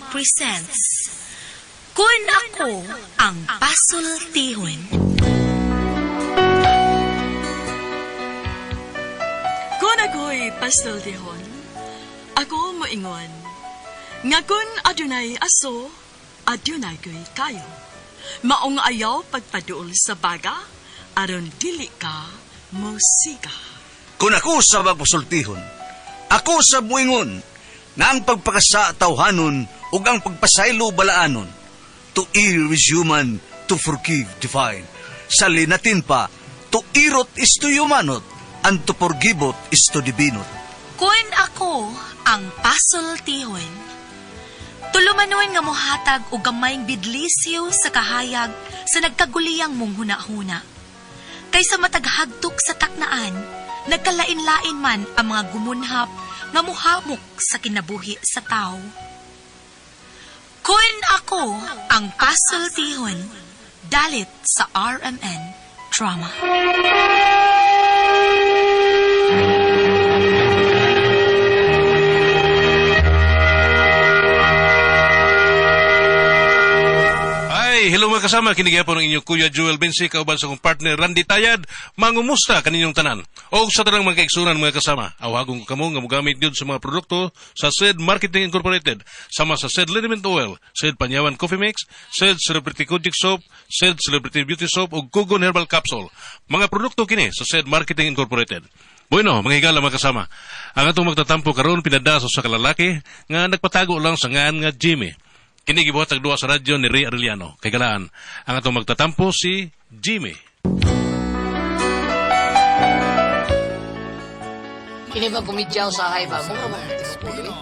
Presents Kun Ako Ang Pasultihon. Kung ako'y pasultihon, ako moingon, nga kun adunay aso, adunay ko'y kayo. Maong ayaw pagpaduol sa baga, aron dili ka musika. Kung ako sa magpasultihon, ako sa muingon, nga ang pagpakasa tawhanon ug ang pagpasaylo balaanon. To err is human, to forgive divine. Sa linatin pa, to irot is to humanot, and to forgiveot is to divinot. Kun ako ang pasultihon, tulumanon nga mohatag og gamayng bidlisyo sa kahayag sa nagkaguliyang mong hunahuna. Kaysa mataghagtok sa taknaan, nagkalain-lain man ang mga gumunhap nga muhamok sa kinabuhi sa tao. Kun ako ang pasultihon, dalit sa RMN Drama. Ay, hello mga kasama. Kini po ng inyong Kuya Joel Bensi, kauban sa akong partner Randy Tayad. Mangumusta kaninyong tanan. O sa tanang mga kaigsunan mga kasama, awagong ko kamo nga mogamit gyud sa mga produkto sa SED Marketing Incorporated, sama sa SED Liniment Oil, SED Panyawan Coffee Mix, SED Celebrity Kojic Soap, SED Celebrity Beauty Soap ug Kugon Herbal Capsule. Mga produkto kini sa SED Marketing Incorporated. Bueno, mga higala mga kasama, ang atong magtatampo karon pinada sa usa ka lalaki nga nagpatago lang sa ngan nga Jimmy. Kini gibuhat ang duwa sa radyo ni Ray Arellano. Kay galaan, ang atong magtatampo si Jimmy. Kini ba kumidyaw sa hay ba? Mura ba?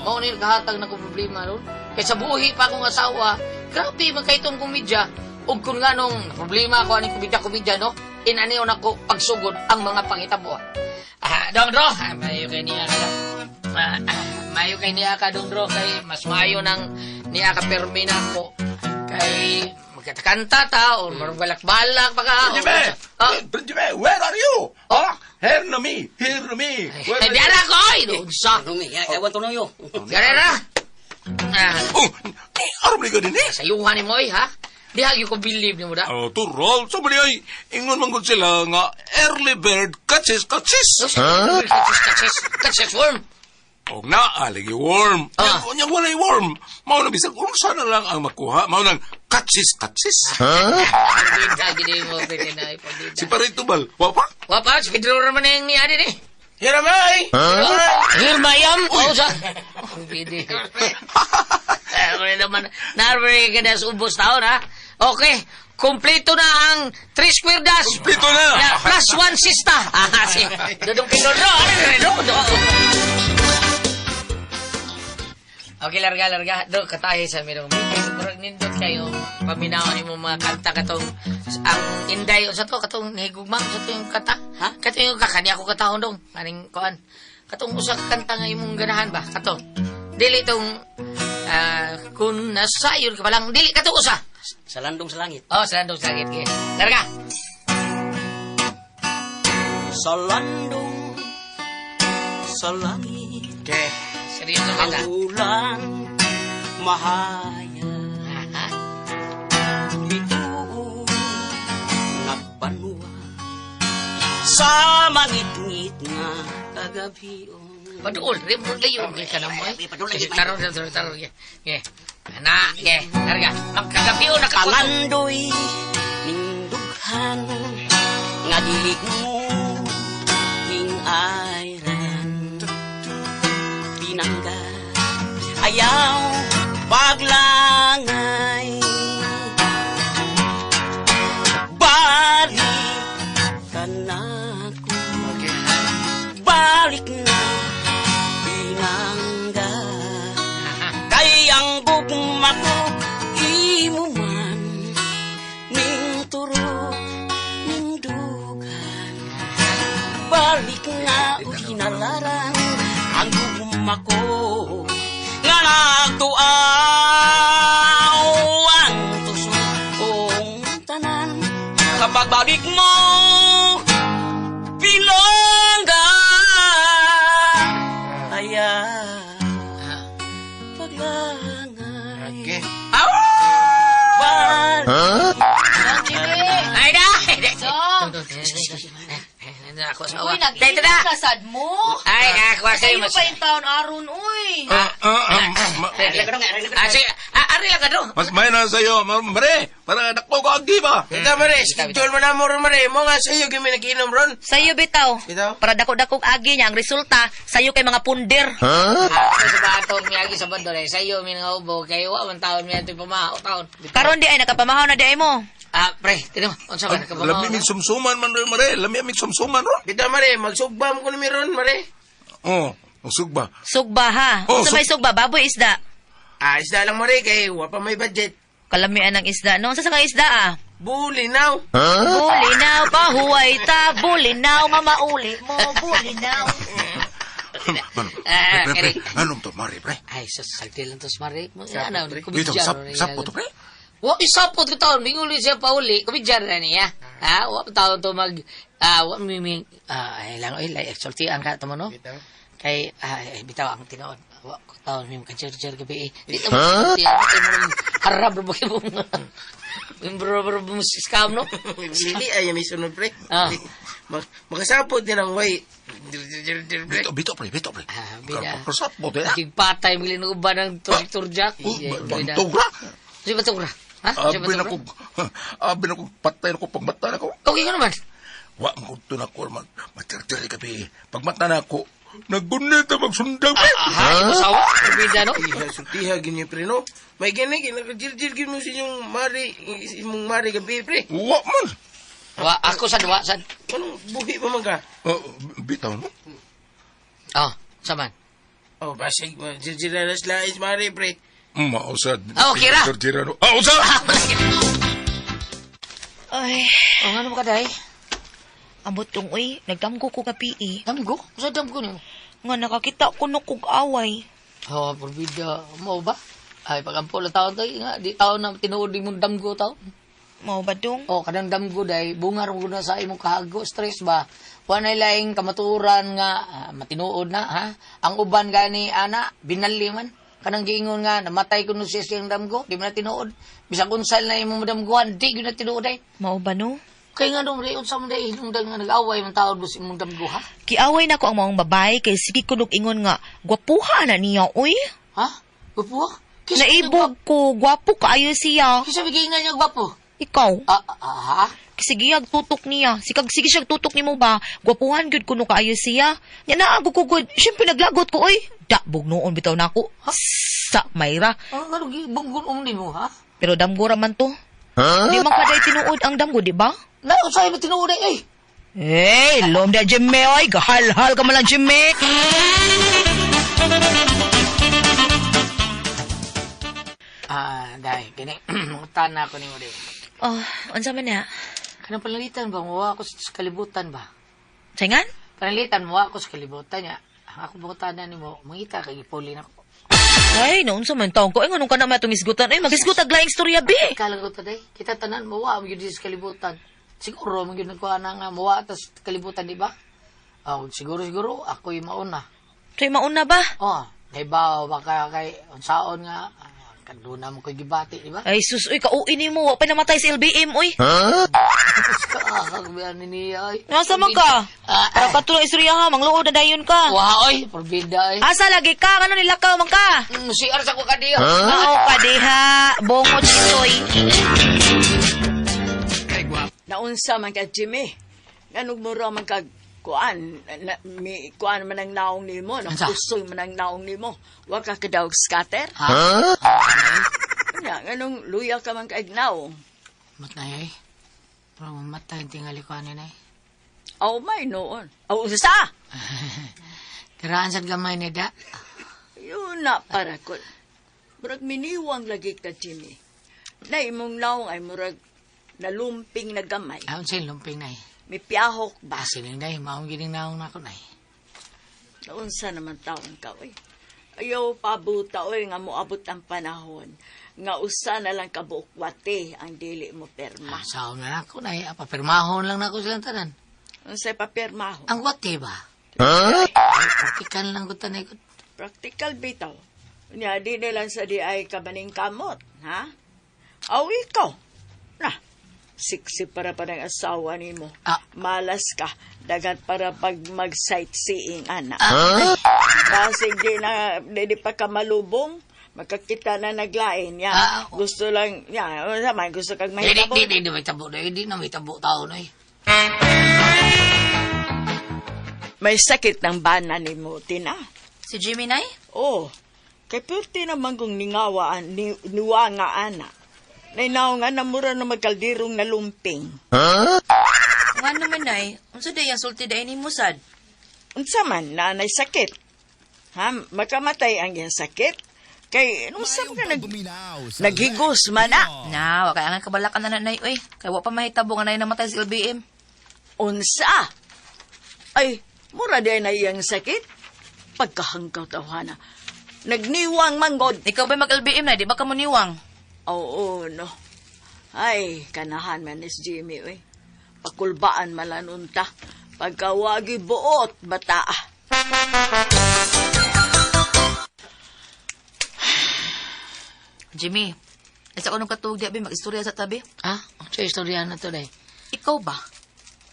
Mao ni kahatag na ko problema ron. Kay sa buhi pa akong asawa, grabe man kay itong komedya. Ug kun nganong problema ako aning komedya-komedya no, inaniw na ko pagsugod ang mga pangitabo. Ah, dong dro, ah, mayo kay niya ka. Ah, ah, mayo kay niya ka dong dro kay mas mayo nang niya ka permi na ako kay magkanta ta or balak-balak pa ka. Jimmy! Ah, Jimmy, where are you? Oh, here na me, here na me. Where ay, are diara ko ay, unsa? Rumi, ewan to na yo. Diara. Ah, you? Oh, eh, aram ni ganun eh. Sayuhan ni mo eh, ha? Di hagyo ko believe ni mo da. Oh, turol. So, mali ay, ingon man gud sila nga early bird catches, catches. Huh? Catches, catches, catches worm. Og naa, lagi worm. Ah. Unya walay worm. Mao na bisag unsa na lang ang makuha. Mao nang catches, catches. Pagdida, gini mo, pwede na, pagdida. Si Paritubal, wa pa? Wa pa, si Pedro naman yung niya din eh. Here am I. Here mayam. Oh, sa. Pwede. Eh, wala naman, narwari ka na sa ubos taon, ha? Okay, kompleto na ang 3 square dash. Kompleto na. Na, plus 1 sista. Ah, si Dodong Pedro. Ano, ano, ano, Okay, larga, larga. Do, katahi sa mirong. Murag nindot kayo. Paminaw ni mo mga kanta katong ang inday sa to katong nahigugma sa to yung kanta. Ha? Katong yung kakani ako katahon dong. Aning kuan. Katong usa ka kanta nga imong ganahan ba? Kato. Dili tong kun nasayon ka pa lang. Dili katong usa. Sa landong sa langit. Oh, sa landong sa langit. Okay. Larga. Sa landong sa langit. Okay. Seryoso Ang ka. ulan mahaya. Bituon nagbanwa sa mangitngit nga kagabion. Paduol, rin layo ka na mo. Ay, paduol, Sige, ay, Tarong, tarong, tarong. Okay. Okay. Na, okay. Larga. Magkagabion na ka. Pangandoy nindughan nga dili mo hingayran pinangga ayaw paglangay balik ka na ko balik na pinangga kay ang gugma ko imo man ning turok ning dugan balik na o hinalaran ang gugma ko nga nagtuaw ang tusok kong tanan kapag balik mo pilongga kaya paglangay. Ako sa awa. Uy, nag Dahil na! na sad mo. Ay, ako Sa'yo kayo mas. pa yung taon aron, uy. Ah, ah, ah, ma- Ah, sige. Ah, ari lang ka do. Mas may na sa'yo, mare. Para dako ko agi ba? Ito mare, schedule mo na mo ron mare. Mo nga sa'yo, gimi nagiinom ron. Sa'yo bitaw. Bitaw? Para dako-dakong agi niya ang resulta sa'yo kay mga punder. Ah, ako sa batong miyagi sa bando eh. Sa iyo, may nga ubo. Kay wa man taon miya ito'y pamahaw taon. Karon di ay nakapamahaw na di ay mo. Ah, pre, tinan mo. Unsa ba nakapamahaw? Lami mig sumsuman man ron, mare. Lami mig sumsuman ron. Bitaw mare, magsugba mo ko ni ron mare. Oh, sugba. Sugba ha. Oh, Unsa may sugba baboy isda. Ah, isda lang mare, kay wa pa may budget. Kalamian ng isda no. Unsa sa kang isda ah? Bulinaw. Bulinaw pahuway ta bulinaw mamauli mo bulinaw. Ah, Pre, pre, Eric. anong to, mare, pre? Ay, sus, salti lang to sa mare. Ano, Wait, kumidjar. sap, to, pre? Wa, isapot ko taon. Minguli siya pauli. Kumidjar na niya. Ha? Wa pa taon to mag... Ah, wa miming... Ah, ay lang, ay, like, sultian ka tamo, no? Kay, ah, ay, bitaw ang tinuod. Wa ko taon, miming ka-jer-jer gabi eh. Dito mo sultian. Kay mo nang harap ba kayo mong... Bro, bro, bro, scam, no? Lili ay may sunod pre. Ah. Makasapot din ang way. Dir, dir, dir, dir, pre. Bito, bito, pre, bito, pre. Ah, bida. Kasapot, eh. Nakigpatay, mili ng uban ng turjak. Oh, bantog ra. Si bantog ra. Ha? Si Abi bantog na ra? ko, abi na ko, patay na ko, pagmata na ko. Okay ka naman. Wa man ko to na ko, matirtiri gabi. Pagmata na ako, nagunita magsundang, pre. Aha, imo sawa. Bida, no? Iha, sultiha, ganyan pre no. May gani, ginakajir-jir gin mo sa inyong mare, imong mare gabi pre. Wa man. Wa, ako sa duwa, sa... Anong buhi pa man ka? Oh, bitaw, no? Oh, saman. Oh, basig, jirjir na sila is mare pre. Mausad. Ah, okay ra. Tirtira, no? Ah, usa! Ay, Oh, ano mo ka, day? ambot tong uy, nagdamgo ko nga PE. Damgo? Sa damgo niyo? Nga nakakita ko no kog away. Oh, porbida. Mo ba? Ay, pag ampo lang taon tayo, nga, di taon na tinuod di mong damgo taon. Mao ba dong? Oh, kanang damgo day, bunga ro na sa imong kahago, stress ba? Wa na laing kamatuoran nga ah, matinuod na ha. Ang uban gani ana binali man. Kanang giingon nga namatay kuno siya siyang damgo, di man na tinuod. Bisag unsal na imong damgohan, di gyud na tinuod ay. Mao ba no? Kay nga nung unsa man day hinungdan nga nag-away man taon sa imong damgo ha? Kiaway na ko ang maong babae kay sige kunog ingon nga gwapuha na niya uy. Ha? Gwapo? Naibog ko, gwapo kaayo siya. Kisa bigay nga niya gwapo. Ikaw, Ah, ah, ha? sige ag tutok niya. Sikag sige siya tutok nimo ba? Gwapuhan gyud kuno kaayo siya. Nya naa ko gud. Syempre naglagot ko oy. Dabog noon bitaw nako. Sa Mayra. Ah, ngano gibunggon um nimo ha? Pero damgo ra man to. Di man kaday tinuod ang damgo, di ba? Na usay ba tinuod ay? Eh. Hey, lom da Jimmy, oy. Gahal-hal ka man lang, Jimmy. Ah, dai kini mangutan na ako nimo dai. Oh, unsa man na? Kanang panalitan ba mo ako sa kalibutan ba? Saingan? Panalitan mo ako sa kalibutan niya. Ang ako buktan na nimo, mangita kay gipuli nako. Ay, naunsa man taon ko. Ay, nganong ka na may itong isgutan. Ay, magisgutag laing istorya, be. Kala ko taday, kita tanan mo wa gyud sa kalibutan. Siguro mo gyud nagkuha na nga mo wa tas kalibutan di ba? Oh, siguro siguro ako'y mauna. Sa'yo mauna ba? Oh, naibaw baka kay unsaon nga ah, kaduna mo ko'y gibati, di ba? Ay, sus, uy, kauin mo. Wa pa namatay si LBM, uy. Kakagbihan ni niya ay. Nasa man ka? Ah, Para katulong istorya ha, mangluod na dayon ka. Wa oy, porbida ay. Asa lagi ka? Ano nilakaw man ka? Mm, CR sa ko kadiyo. Oo ka diha. Bongo chitoy. Naunsa man ka, Jimmy. Nganong mura man ka, kuan, na, mi, kuan man ang naong nimo, Unsa? nakusoy man ang naong nimo. Wa ka kadaog scatter? Ha? Nya, nganong luya ka man kaig naong. Matay ay. Pero matay ang tingali ko ani nay. Aw, may noon. Aw, unsa? Kiraan sad gamay ni da. Yun na para ko. Murag miniwang lagi ka, Jimmy. Na imong naong ay murag nalumping na gamay. Ah, unsay lumping nay. May piyahok ba? Basiling day, maong gining naong nako nay. Naunsa naman taon ka, oy. Ayaw pabuta, oy, nga moabot ang panahon. Nga usa na lang kabuok wate ang dili mo perma. Asaw na nako nay, papirmahon lang nako silang tanan. Unsay papirmaho? Ang wate ba? Huh? Praktikan lang ko tanay ko. Practical bitaw. Nya, di na lang sa di ay kabaning kamot, ha? Aw, ikaw. Na, Siksi para pa ng asawa nimo. Ah. Malas ka. Dagat para pag mag-sightseeing, anak. Ah, Basig di na, di pa ka malubong. Makakita na naglain. Ya. Ah, oo. Gusto lang, ya, ano naman, gusto kag Di, di, mahitabo. di, di, di, may tabo. Di, di na may tabo tao na eh. May sakit ng bana ni mo, Tina. Si Jimmy, Nay? Oh, kay pwerte naman kung ningawaan, niwa nga ana. Nainaw nga na mura na magkaldirong nalumping. Nga naman, Nay. Unsa day ang sulti day ni Musad? Unsa man na nay sakit. Ha, makamatay ang iyang sakit. Kay unsa man ka naghigos man na. Na, wa kay ang kabalakan na nanay, oy. Kay wa pa mahitabo nga nay namatay sa LBM. Unsa? Ay, mura day na iyang sakit. Pagkahangkaw tawhana. Nagniwang manggod. Ikaw ba mag-LBM na? Di ba ka mo niwang? Oo, no. Ay, kanahan man ni Jimmy, oy. Pakulbaan malanunta. Pagkawagi buot, bata. Jimmy, isa ko nung katuog di abi mag-istorya sa tabi. Ah, ang sa istorya na to, day. Ikaw ba?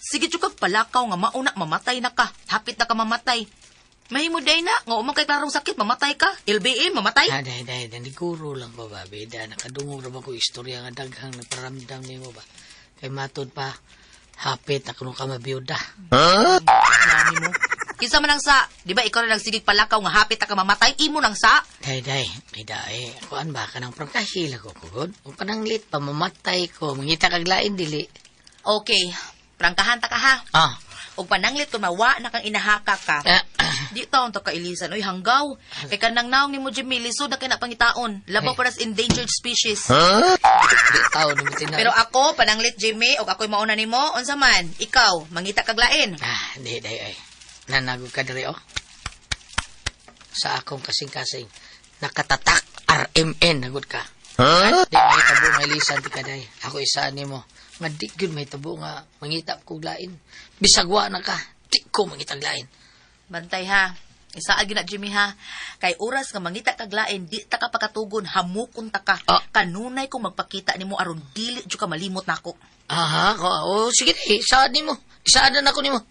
Sige jud kag palakaw nga mauna mamatay na ka. Hapit na ka mamatay. Mahimo day na nga umang kay klarong sakit mamatay ka. LBM mamatay. Ah, day, day, day. Niguro lang ba ba, bida? Nakadungog ra ba ko istorya nga daghang naparamdam nimo ba? Kay matod pa, hapit ako nung ka mabiyuda. Nani mo. Kinsa man ang sa, di ba ikaw na nagsigig palakaw nga hapit na ka mamatay imo nang sa. Day, day, bida, eh. Kuan ba, kanang prangkahil ako, kugod? O pananglit pa, mamatay ko. Mangita kag lain, dili. Okay, prangkahan ta ka ha. Ah, Og pananglit kung mawa na kang inahaka ka. ah, Di taon to kailisan oy hanggaw. Kay kanang naong nimo Jimmy lisod na kay na pangitaon. Labaw Eh. para sa endangered species. di tao, numutin na. Pero ako pananglit Jimmy og ako'y mauna nimo unsa man ikaw mangita kag lain. Ah, di, day, ay. Nanago ka diri, oh. Sa akong kasing-kasing, nakatatak RMN, nagod ka. Huh? Di, may tabo nga ilisan, di ka, day. Ako isaan nimo. Nga di gyud may tabo nga mangita kog lain. Bisagwa na ka, di ko mangitag lain. Bantay ha. Isaad gyud na Jimmy ha. Kay oras nga mangita kag lain di ta ka pakatugon hamukon ta ka. Ah. Kanunay kong magpakita nimo aron dili jud ka malimot nako. Aha, ko, oh, sige, day, isaan nimo. Isaan na nako nimo.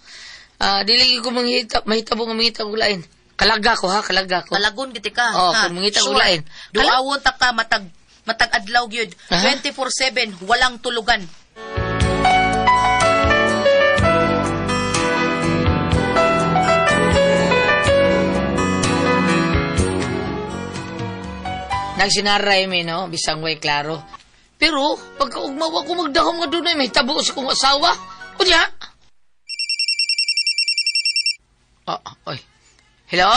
Ah, dili gyud ko mangita, mahitabo nga mangita kog lain. Kalaga ko ha, kalaga ko. Kalagon gid ka. Oh, ha? kung mangita kog lain. Duawon ta ka matag matag adlaw gyud. Aha. 24/7 walang tulugan. Nagsinaray mi, no? Bisang way klaro. Pero, pagkaugmaw ako magdahom nga dunay, may tabo sa kong asawa. O niya? Ah, oy. Hello?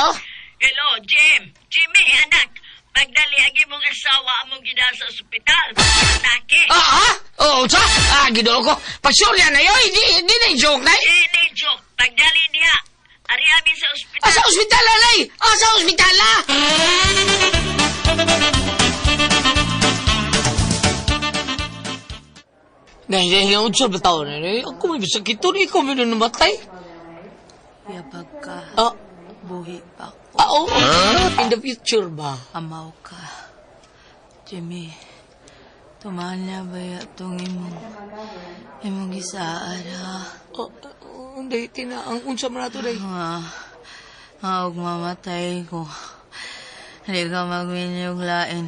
Hello, Jim. Jimmy, anak. Pagdali ang imong asawa among gida sa ospital. Atake. Ah, ah? Oo, sa? Ah, ginoo ko. Pagsurya na yun, hindi na yung joke na eh. Hindi, joke. Pagdali niya. Ari amin sa ospital. Ah, sa ospital, alay! Ah, sa ospital, ah! Nay, nay, nay, unsa ba tao na eh? Ako may sakit to, ikaw may namatay. Yabag ka. Ah, Buhi pa ako. ah, oo. In the future ba? Amaw ka. Jimmy, tumahan na ba itong imong gisaad ha? Oh, oh, hindi, tina, ang unsa man nato, day. Nga, nga og mamatay ko. Hindi ka magminyog lain.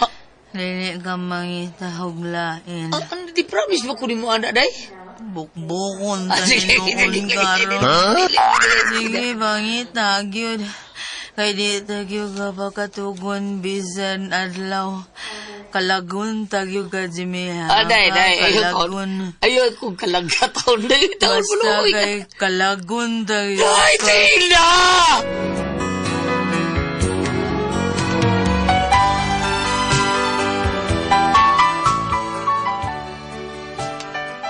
Ah, Dili ka mangita og lain. ah, ano, di promise ba ko ni mo, anak, day? Bukbukon Ah, ta sige, ni sige, karon. sige, Sige, pangita, gyud. Kay di tagyo ka pakatugon bisan adlaw. Kalagun tagyo ka, Jimmy. ha? Ah, day, day, ayun ko. Kalagun. Ayun kung kalaga taon, day, taon mo Basta luoy ka. kay kalagun tagyo Ay, ka. Tina!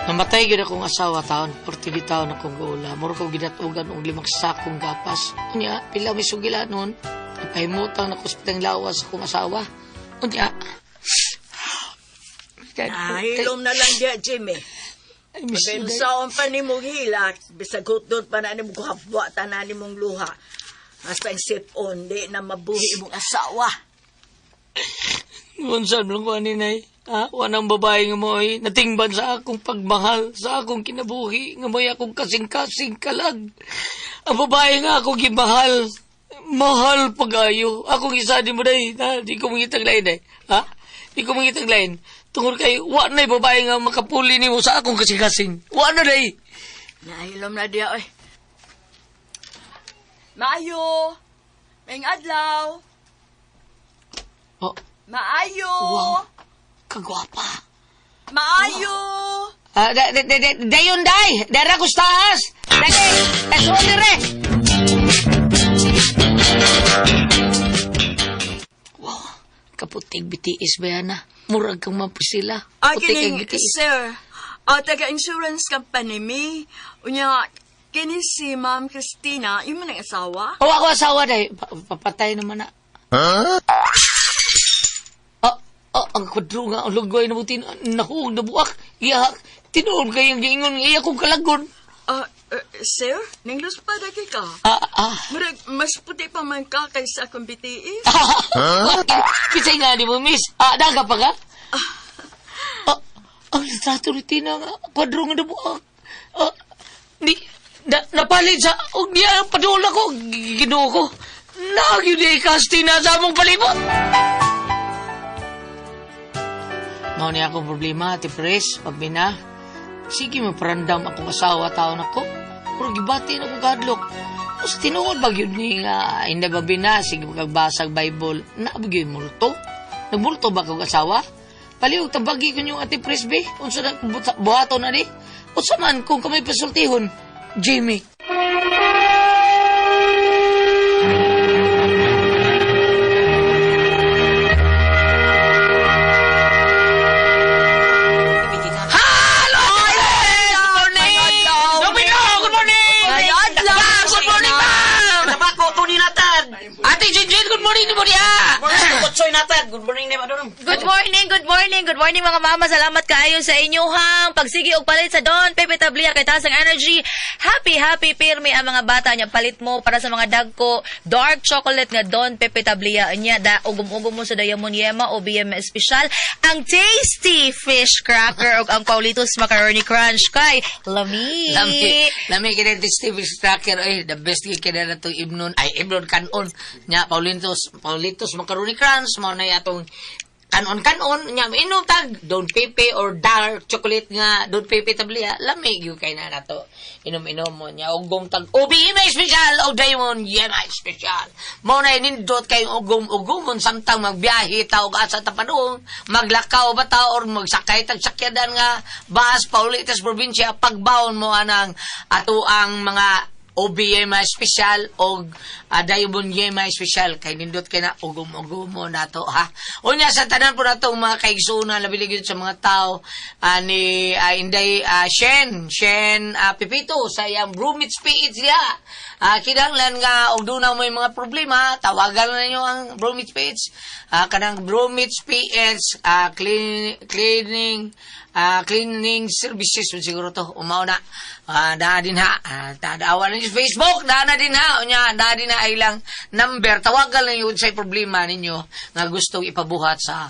Namatay gyud akong asawa taon, 40 taon akong gaula. Muro ko gidatugan og limang sakong gapas. Unya, pila may sugila noon. Nagpahimutang na kuspitang lawas akong asawa. Unya. Ah, hilom na lang diya, Jimmy. Ay, miss you, day. Saon pa ni mong hilak, bisag hutdot pa na ni mong habwa, tanan ni mong luha. Hasta ang sip-on, di na mabuhi imong asawa. Unsa lang ko ani nay. Ha? Wanang babae nga mo'y natingban sa akong pagmahal, sa akong kinabuhi, nga mo'y akong kasing-kasing kalag. Ang babae nga akong gimahal, mahal pagayo. Akong isa di mo day, ha? Di ko mangitag lain day. Ha? Di ko mangitag lain. Tungod kay, wa na'y babae nga makapuli nimo sa akong kasing-kasing. Wa na day. Nahilom na diya, oy. Maayo! Maayong adlaw! Oh, Maayo! Wow. Kagwapa. Maayo! Ah, da, da, da, da, dayon day! Dara ko sa taas! Dali! Esuon dire! Wow, kaputig BTS ba yan na? Murag kang mapusila. Ah, Putik ang kining, BTS. sir. Taga-insurance company mi. Unya, kini si Ma'am Christina, yung man ang asawa? Oh, ako asawa day. Papatay naman na. Huh? Ah, ah, ang kwadro nga, ang lugay na butin, nahuog na buak. Iyahak, tinuod kayong giingon, iya kong kalagon. Sir, ninglus pa dagi ka. Ah, ah. Murag, mas puti pa man ka kaysa akong BTS. Huh? Kisay nga ni mo, miss. Ah, daga pa ka? Ah, ang litrato ni Tina nga, kwadro nga nabuak. Ah, di, na, napalit sa, og niya, padula ko, Ginoo ko. Nagyud ni Castina sa among palibot. Mao ni akong problema, Ate Pres, pabina. Sige, maparandam akong asawa taon ako. Pero gibati na akong kadlok. Mas tinuod ba yun ni nga, hindi ba bina, sige makagbasag Bible, naabog yun multo? Nagmulto ba kong asawa? Palihog tabagi ko niyong Ate Pres, be. Unsa na buhaton na di? Unsa man kung kamay pasultihon, Jamie. Hello, Ate Pres! Good morning! Domino, good morning! Ay, adlaw! Ma'am, good morning, ma'am! Tabako, Tony Nathan! Ate Jinjin, good morning mo niya! Kutsoy Nathan! Good morning na madunong. Good morning, good morning, good morning mga mama. Salamat kaayo sa inyuhang pagsigi og palit sa Don Pepe Tablia kay taas ang energy. Happy, happy pirmi ang mga bata niya. Palit mo para sa mga dagko dark chocolate nga Don Pepe Tablia niya da ugom-ugom mo sa Diamond Yema o BM Special. Ang tasty fish cracker ug ang Paulitos Macaroni Crunch kay lami. Lami, lami kina tasty fish cracker ay the best gyud kina na itong ibnon ay ibnon kanon nya Paulitos Paulitos macaroni crunch mao na atong kanon-kanon nya mainom tag Don Pepe or dark chocolate nga Don Pepe tablia lami gyud kay na nato inom-inom mo nya ugom tag OBM special o Diamond Yema special mao na nindot kay ugom-ugomon samtang magbiyahe ta og asa ta padung maglakaw ba ta or magsakay tag sakyanan nga bus pauli tas probinsya pagbaon mo anang ato ang mga OBM special o Diamond Yema special kay nindot kay na ugom-ugom mo nato ha. Unya sa tanan po natong mga kaigsuonan labi gyud sa mga tao ni Inday Shen Shen Pipito sa iyang Roommates PH diha. Kinahanglan nga og duna mo mga problema tawagan na ninyo ang Roommates PH. Kanang Roommates PH cleaning cleaning services man siguro to umao na naa din ha tadawan ninyo sa Facebook naa na din ha unya naa din na ilang number tawagan lang yun sa problema ninyo nga gustong ipabuhat sa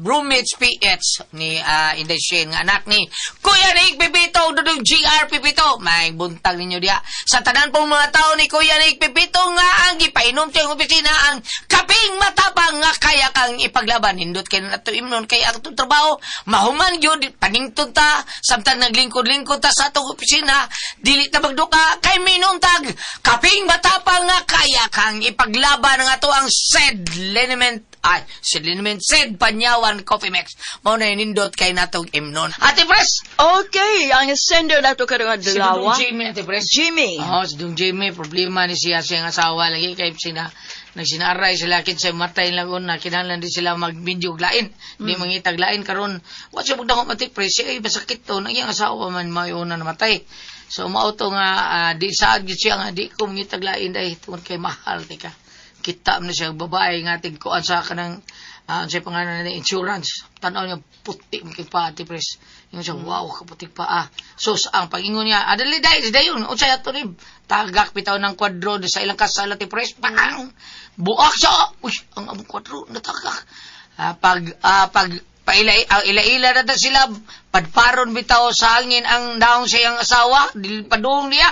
Roommates PH ni Inday Shane nga anak ni Kuya Nick Pipito Dudong GR Pipito may buntag ninyo diha sa tanan pong mga tao ni Kuya Nick Pipito nga ang gipainom sa iyong opisina ang kaping matapang nga kaya kang ipaglaban hindot kay nato imnon kay ang atong trabaho mahuman gyud paningtod ta samtang naglingkod-lingkod ta sa atong opisina dili ta magduka kay minom tag kaping matapang nga kaya kang ipaglaban ang ato ang said liniment ay said liniment said Panyawan Coffee Mix mao na nindot kay natong imnon Ate Pres. Okay, ang sender nato karong Si Dong adlaw. Jimmy, Ate Pres. Jimmy. Oo, si Dong Jimmy, problema ni siya siyang asawa lagi kay sina nagsinaaray sila kinsa matay lang una kinahanglan di sila magmidyo og lain. Di mangitag lain karon. Wa siya magdako Ate Pres, siya ay masakit to nang iyang asawa man mayo na namatay. So mao to nga di saad gyud siya nga di ko mangitag lain dahil tungod kay mahal tika. Kita man siya babae nga tigkuan sa kanang Unsay pangalan nila, insurance. Tanaw niya, puti mo kay paa, Ate Pres. Ingon siya, wow, kaputik pa ah. So, ang pag-ingon niya, adali dahil, dayon, unsay ato ni, tagak bitaw ng kwadro sa ilang kasal, Ate Pres, pang, buak siya, uy, ang among kwadro, natagak. Pag paila ila-ila na ta sila, padparon bitaw sa hangin ang daong sa iyang asawa, dili padung niya.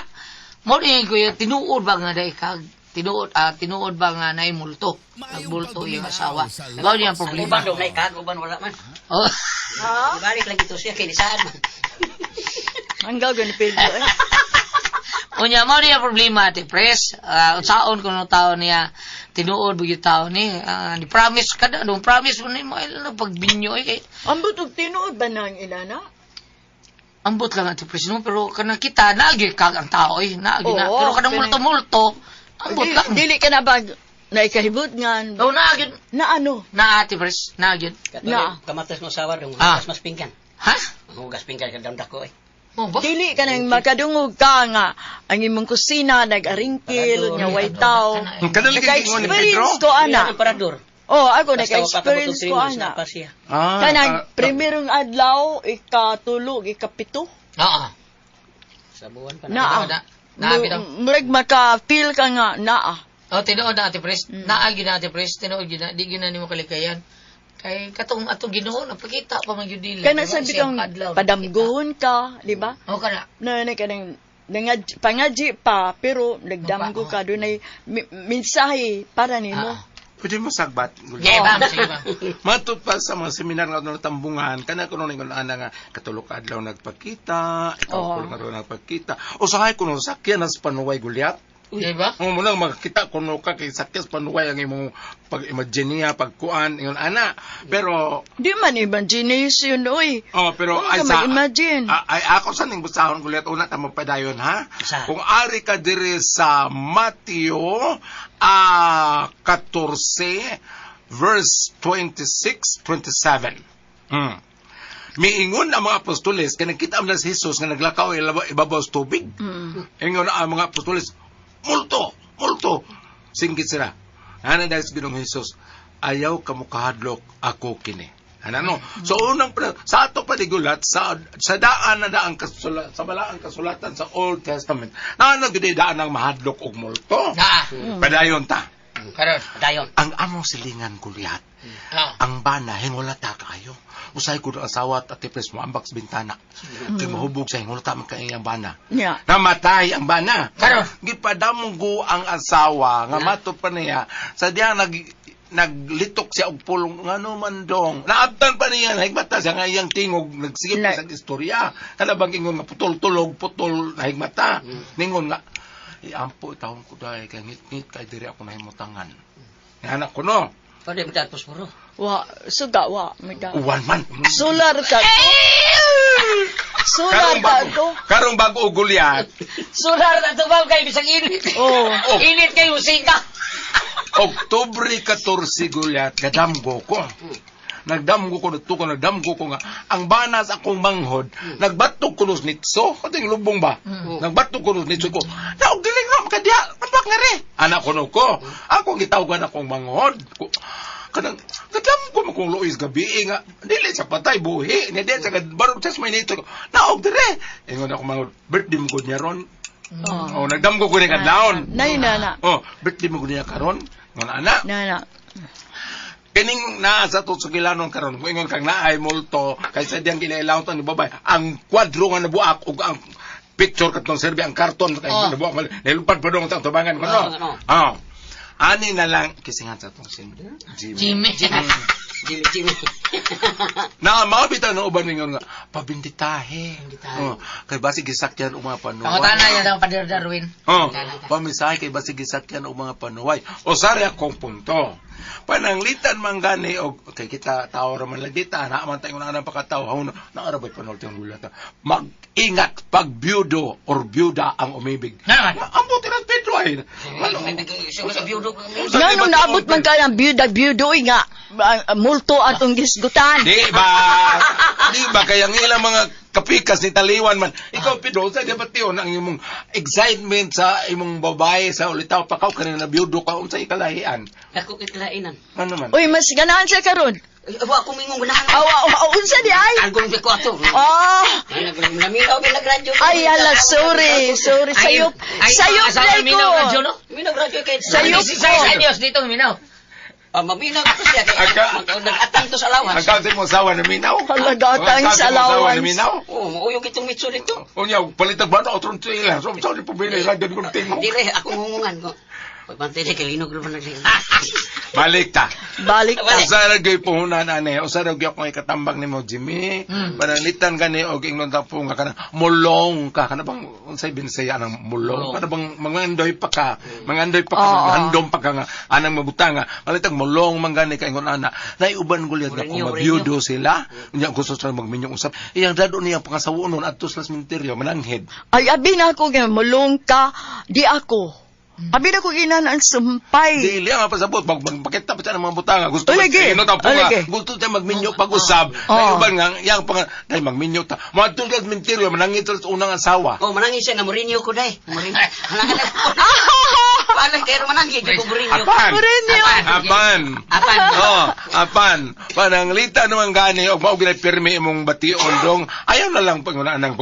Mo ni kuya, tinuod ba nga dai kag tinuod tinuod ba nga naay multo? Nagbulto iyang asawa. Mao niya ang problema. Uban daw na kag, uban wala man. Oh. Ibalik lang ito siya kay saan man. Ang gagawin ni Pedro eh. Unya mao niya problema, Ate Pres. Unsaon kuno tao niya tinuod ba gyud tao ni ni promise kada nung promise mo ni mo ay pagbinyo eh kay Ambot og tinuod ba na ang inana? Ambot lang, Ate Pres, no, pero kanang kita naagi kag ang tao eh naagi na Oo, pero kanang multo-multo ambot lang. Dili ka na ba naikahibot nga Oh, naagi na ano? Na, Ate Pres, naagi. Na. Kamatas mo sawa dong, hugas mas pinggan. Ha? Hugas pinggan ka damdak ko eh. Mo ba? Dili ka nang makadungog ka nga ang imong kusina nag-aringkil nga way tao. Kadali kay ingon ni Pedro. Naka-experience ko ana. Ang parador. Oh, ako Basta naka-experience ko ana. Pa siya. Kanang primerong adlaw ikatulog ikapito. Oo. Sa buwan pa Naa. Na, naa bitaw. Murag maka-feel ka nga naa. Oh, tinuod na, Ate Pres. Naa gyud na, Ate Pres, tinuod gyud na, di gyud na nimo kalikayan. Kay katong atong Ginoo napakita pa man gyud nila. Kana Diba? sa Siyang bitong adlaw, padamgohon ka, di ba? Oh, kana. Na na kanang pangadji pa pero nagdamgo ka dunay mensahe para nimo. Pwede mo sagbat. Yeah, ma'am, sige, ma'am. Matod pa sa mga seminar nga natambungan, kana kuno ningon ana nga katulok ka adlaw nagpagkita, ikaw Oo. kuno adlaw nagpagkita. Usahay kuno sakyan as panuway gulyat. Di ba? Mo mo lang makakita kuno ka kay sakyan sa panuway ang imong pag-imagine niya, pagkuan ingon ana. Pero Di man imagination oy. Oh, pero Huwag ay ka sa mag-imagine. Ay ako sa ning basahon gulyat una ta mapadayon ha. Sa? Kung ari ka diri sa Mateo 14 verse 26 27. Miingon ang mga apostoles kay nakita man si Jesus nga naglakaw ibabaw sa tubig. Ingon ang mga apostoles, multo, multo. Singgit sila. Ana dahil sa Ginoong Jesus, ayaw ka mukahadlok ako kini. Ana no. So unang sa ato pa digulat sa sa daan na daang kasula, sa balaang kasulatan sa Old Testament. Na ano gid daan ang mahadlok og multo. Naa. Padayon ta. Karon. Dayon. Ang among silingan gulyat. Ah. Ang bana hingulata kaayo. Usay ko ang asawa at ate mo ambak sa bintana. Kay mahubog sa hingulata man kay ang bana. Nya. Namatay ang bana. Karon. Gipadamgo ang asawa nga mato pa niya sa diya naglitok siya og pulong ngano man dong. Naabtan pa niya nahigmata siya nga iyang tingog nagsigip pa sa istorya. Kana bang ingon nga putol tulog putol nahigmata. Ningon nga iampo taon ko dahil kay ngit-ngit kay diri ako nahimutangan. Nga anak ko no. Pwede mo tapos puro. Wa suga wa mida. Uwan man. Solar ka to. Solar Karong ka bago, to. karong bago og gulyat. Sular na to, ma'am, kay bisag init. Oh. Init kay musika. Oktubre 14 gulyat, kadamgo ko. Nagdamgo ko dito ko, nagdamgo ko nga. Ang banas akong manghod, nagbatok ko nos nitso. Kating lubong ba? Nagbatok ko nos nitso ko. Naog diling na, makadiya, ambak nga rin. Anak ko no ko. Ako gitawagan akong manghod. Ko, kanang, nagdamgo mo kong luis gabi eh, nga. Dili sa patay, buhi. Nga di sa barog sa may nitso ko. Naog dire. Ingon ako manghod, birthday mo ko niya ron. Oh. Oh, nagdamgo ko ni kadlawon. Nay na na. Oh, birthday mo ko niya karon. Ngon ana. Na na. Kining naa sa tutsugilanon karon, kung ingon kang naay multo, kay sa diyang ginailaw ni babay, ang kwadro nga nabuak ug ang picture katong serbi ang karton kay Oh. nabuak nilupad pa dong sa tubangan ko no. Oh, oh. Oh. Ani na lang kisingan sa tong sin. Jimmy. Jimmy. Jimmy, Jimmy. Na mao bitaw na uban ningon nga pabinditahe. Pabinditahe. Oh, kay basi gisakyan og mga panuway. Pangutana yan ang Pader Darwin. Oh, pamisahe kay basig gisakyan og mga panuway. O sari akong punto. Pananglitan man gani og kay kita tao ra man lagi ta na man tayo na pakataw haw na ara bay panulti ang gulata. Mag-ingat pag byudo or byuda ang umibig. Naman. Ang buti ng Pedro ay Ay. Nga nung naabot man ka ng biyuda biyudo nga multo atong gisgutan. Di ba? Di ba kaya ang ilang mga kapikas ni Taliwan man. Ikaw Pedro, sa di ba tiyon ang imong excitement sa imong babae sa ulitaw pakaw kanina na biyudo ka unsa ikalahian? Ako kay kalainan. Ano man? Uy, mas ganahan siya karon. Ay, awa ako mingong ganahan. Awa, awa, unsa di ay? Algong ko ato. Ah, Ay, naminaw gid nagradyo. ay ala, sorry, sorry. Sayop, sayop asawa day minaw ko. radyo, no? Minaw radyo kay Sayop Si sa ko. Dios dito minaw. Ah, maminaw ko siya kay nag-atang to sa allowance. Ang kaunti mo asawa na minaw. Halagatang Ang sa kaunti mo asawa na allowance. minaw. Oh, mauyog itong mitso dito. Unya, palitag ba na otro ila. So, sorry pumili radyo kong tingog. Dire akong hungungan ko. Pagbantay di kay linog naman nagli. Balik ta. Balik ta. Usa ra gyud puhunan ane, usa ra gyud akong ikatambang nimo Jimmy. Pananglitan gani og ingnon ta po nga kanang mulong ka kana bang unsay binsaya anang mulong kana bang mangandoy pa ka, mangandoy pa ka, Oo. manghandom pa ka nga anang mabutanga. Palitag mulong man gani ka ingon ana. Naiuban gulyad nga kung Murinyo, mabiyudo sila. Unya gusto sila magminyong usap. Iyang dado niya pangasawon adto sa sementeryo mananghid. Ay, abi na ako nga mulong ka, di ako. Abi na ko ginan ang sumpay. Dili ang pasabot pag magpakita pa siya ng mga butanga gusto Olagi. mag- ino ta po nga, Olagi. gusto siya magminyo pag-usab. Oh. Naiuban nga yang pang dahil magminyo ta. Moadto sa sementeryo manangit sa unang asawa. Oh, manangin siya nga Mourinho ko dai. Mourinho. Halangan ako. Wala kay manangin ko Mourinho. Apan. Mourinho. Apan. Apan. Oh, apan. Pananglita naman gani og mao ginay pirmi imong bation dong. Ayaw na lang pag nang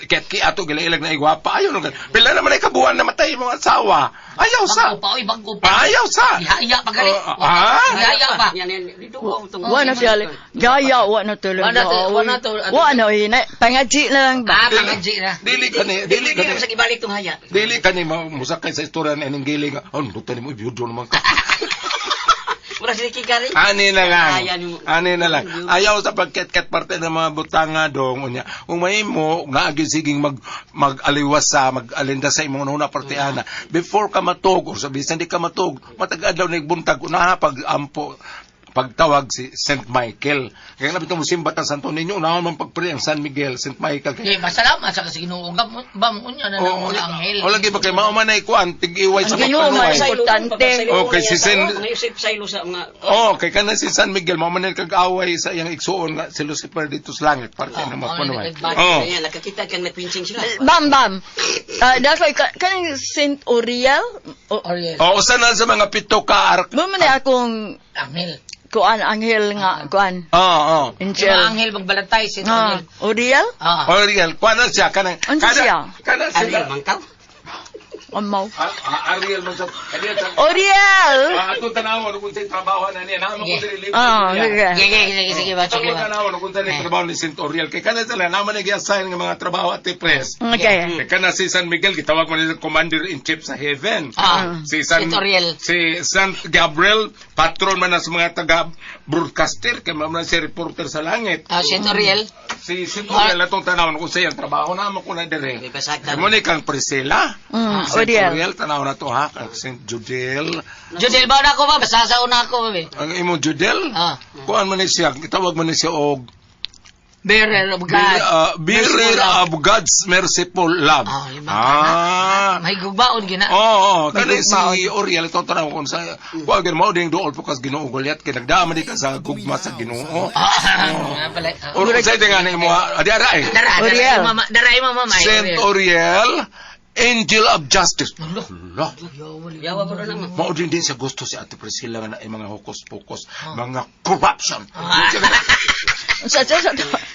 ket ki ato gilailag na igwapa. Ayaw na gan. Pila naman ay kabuan na matay imong asawa. Ayaw sa. Bago pa oy, bago pa. Ayaw sa. Ihaya pa gani. Oh, ah? Ihaya pa. Yan yan dito ko tong. Wa na siya. Gaya, wa na tuloy. Wa na to- wa na to- Wa na, oy, na, pangaji na lang ba? Ah, pangadji na. Dili kani, dili Dili kani. sa ibalik tong haya. Dili kani musakay sa istorya ni aning giling. Oh, luta nimo ibiyudo naman ka. Mura sila kikari. Ani na lang. Ayan mo. Ani na lang. Ayaw sa pagket-ket parte ng mga butanga dong unya. Kung mahimo naagi siging mag-aliwas sa mag-alinda sa imong una parte ana. Before ka matug or sa bisan di ka matug, matag adlaw ni buntag unaha pag ampo pagtawag si Saint Michael. Kaya na bitong simba ta Santo Niño, unahan man pagpray ang San Miguel, Saint Michael. Di, masalamat sa kasi Ginoo bam unya na Oo, nang anghel. o lagi ba kay mao man ay kuan tig-iway sa Ang Ginoo man pagpanuway. ay importante. Okay, si Sen- Mga Yusef Sailo sa mga Oh, kay kana si San Miguel mao man kag away sa iyang igsuon nga si Lucifer dito sa langit parte ng mao mga panuway. man Oh. Ayan, nakakita kang nagpinching sila. Bam, bam. Ah, dakoy, kaning Saint Uriel? Oriel. Oh, usa na sa mga pito ka ark. Mo man na akong Anghel. kuan anghel nga kuan Oh, oh. Yung angel. mga anghel magbalantay si Ah, Anghel. Uriel? Ah. Oriel, kuan na siya kanang Unsa kana siya? kana Ariel sila. Mangkaw. Amaw. Ah, Ariel man sa kaniya sa Uriel. Ah, atong tanawon kung sa trabaho na niya namo ko dili. Ah, sige. Sige, sige, sige, ba, sige Atong ba. tanawon kung sa trabaho ni Saint Oriel kay kana sila naman nag-assign nga mga trabaho at press. Okay. Kay kana si San Miguel gitawag man nila commander in chief sa heaven. Ah. Si San Saint Oriel. Si San Gabriel patron man na sa mga taga broadcaster kay man na si reporter sa langit. Ah, Saint Oriel. Si Saint Oriel atong tanawon kung sa iyang trabaho na mo ko na dire. Di ba sakta? Kay mo ni kang Priscilla. Mm, Saint Uriel. Oriel tanaw na to ha kang Saint Judel. Judel ba na ako ba? Basta sa una ako ba? Ang imo Judel? Ah. Kuan man ni siya, gitawag man ni siya og Bearer of God. Bearer of God's merciful love. Ah, yung mga Ah. May gugbaon gina. Oo, oh, kani si Oriel ito tanaw kung sa kuan gid mao ding duol po kas Ginoo Goliath kay nagdama di ka sa gugma sa Ginoo. Ah, pala. Ah. Or sa nga ni mo adi ara eh. Dara, dara, Oriel. mama, dara, mama, mama. Saint Oriel, Angel of Justice. Hala. Yawa ko na naman. Mao din din sa gusto si Ate Priscilla nga na ay mga hocus-pocus, mga corruption. Sa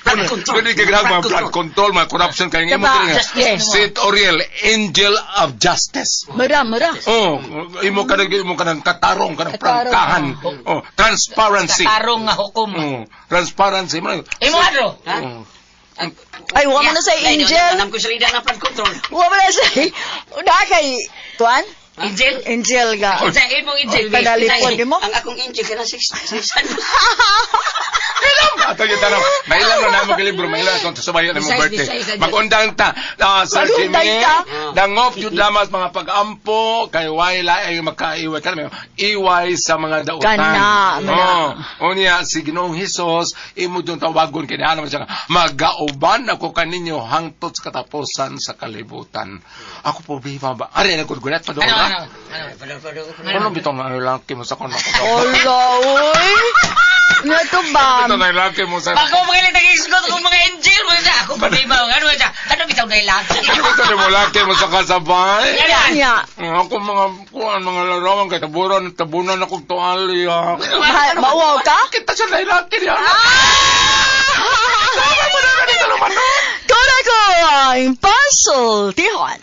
Blood control. Pwede kay grabe mga blood control, mga corruption kay imo Diba? diri nga. Justice. Saint Oriel, Angel of Justice. Mura, mura. Oh, imo ka nag imo ka ng katarong ka ng Katarong. prangkahan. Oh, transparency. Katarong nga hukom. Oh, transparency man. Imo adro. Ha? Oh. Ay, wa man na sa angel. Alam ko sa lida na flood control. Wa man na sa Una kay kuan? Angel. Angel ga. Sa imong angel. Panalipod nimo. Ang akong angel kana six six Kailan ba? Ato yung tanong. Mailan na namo libro, mailan itong subayo na mong Besides, birthday. besides, adyo. Magundang ta. Ah, Sir Magundang Jimmy, ta. dangop yun lamas mga pag-ampo, kay wala ay makaiway ka iway sa mga dautan. Kana, mana. Oh, unya si Ginoong Hesus imo dun tawagon kini ano man siya nga, magauban ako kaninyo hangtod sa katapusan sa kalibutan. Ako problema ba? Ari na gud gulat pa doon. Ano, ha? ano, ano? Ano bitong na laki mo sa kono? Ola, uy. Nga to ba? Bitong na laki mo sa Bako mga litag-isgot kung mga angel mo siya. Ako problema. Ano siya? Ano bitaw na ilaki? Ano bitong mo laki mo sa kasabay? Yan. Nya. Ako mga kuan mga larawan kay taburan tabunan ako tuwalya. Mauwaw ka? Kita siya na laki niya. Kora ko ang pasultihon.